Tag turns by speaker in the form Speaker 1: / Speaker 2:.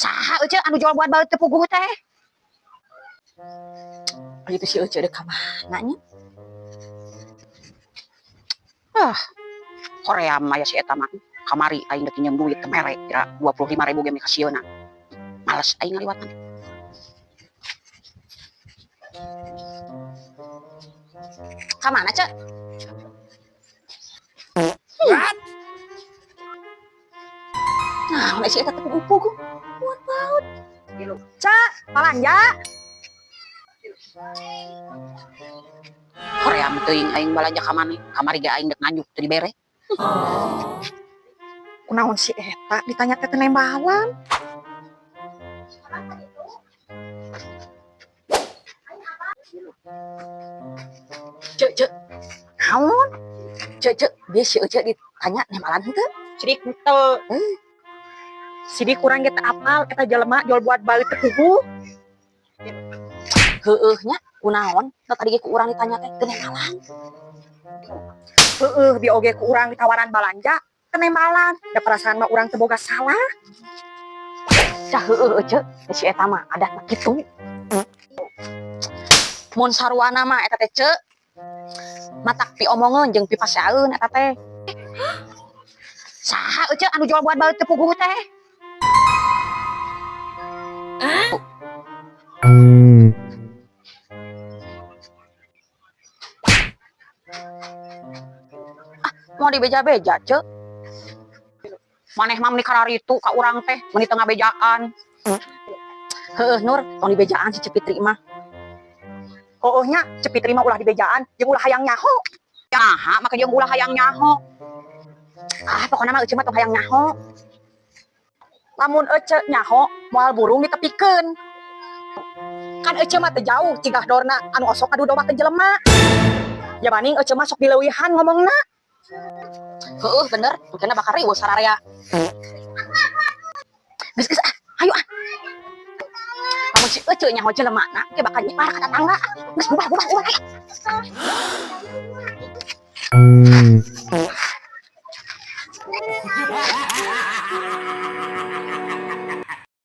Speaker 1: Saha, Ece, anu jual buat baut teu puguh teh?
Speaker 2: Oh, itu si Ece dek ka mana nya?
Speaker 1: Ah, hoream aya si eta mah. Kamari aing dek nginjem duit teu mere, kira 25.000 ge mikasieuna. Males aing ngaliwatan.
Speaker 2: Ka mana, Cek?
Speaker 3: What?
Speaker 2: Nah, mana si eta teu puguh-puguh. Buat baut.
Speaker 4: Cak, balanja.
Speaker 1: Hoream teuing aing balanja ka maneh. Kamari ge aing dek nganjuk teu dibere.
Speaker 4: Kunaon si eta ditanya teh teu nembalan.
Speaker 2: Cek, Cek.
Speaker 4: Naon?
Speaker 2: Cek, Cek. Bieu si Ece ditanya nembalan henteu?
Speaker 4: Sidik henteu. Sidik kurang ge teu apal eta jelema jual buat balik teu puguh.
Speaker 2: Heueuh nya, kunaon? Da tadi ge ku urang ditanya teh teu nembalan.
Speaker 4: Heueuh, bi oge ku urang ditawaran balanja teu nembalan. Da perasaan mah urang teu boga salah.
Speaker 2: Cah heueuh, Ece, si eta mah adatna kitu. Mun saruana mah eta teh, Cek. Matak piomongeun jeung pipaseaeun eta teh.
Speaker 1: Saha, Ece, anu jual buat baut teu puguh teh? Ah, mau dibeja-beja, Cek. Maneh mah meuni kararitu ka urang teh, meuni teu ngabejaan.
Speaker 2: Heueuh, Nur, tong dibejaan si Ceu Fitri mah.
Speaker 4: Heueuh nya, Ceu Fitri mah ulah dibejaan jeung ulah hayang nyaho.
Speaker 1: Naha make jeung ulah hayang nyaho?
Speaker 2: Ah, pokona mah Ece mah tong hayang nyaho.
Speaker 4: Lamun Ece nyaho, moal burung ditepikeun. Kan Ece mah teu jauh cigah dorna anu osok adu domba ke jelema. Ya maning Ece mah sok dileuwihan ngomongna.
Speaker 2: Heueuh, bener, engkena bakal riweuh sararea. Geus geus ah, hayu ah. Lamun si Ece nyaho jelema na, ge bakal nyebar ka tetangga. Geus bubar bubar bubar aya.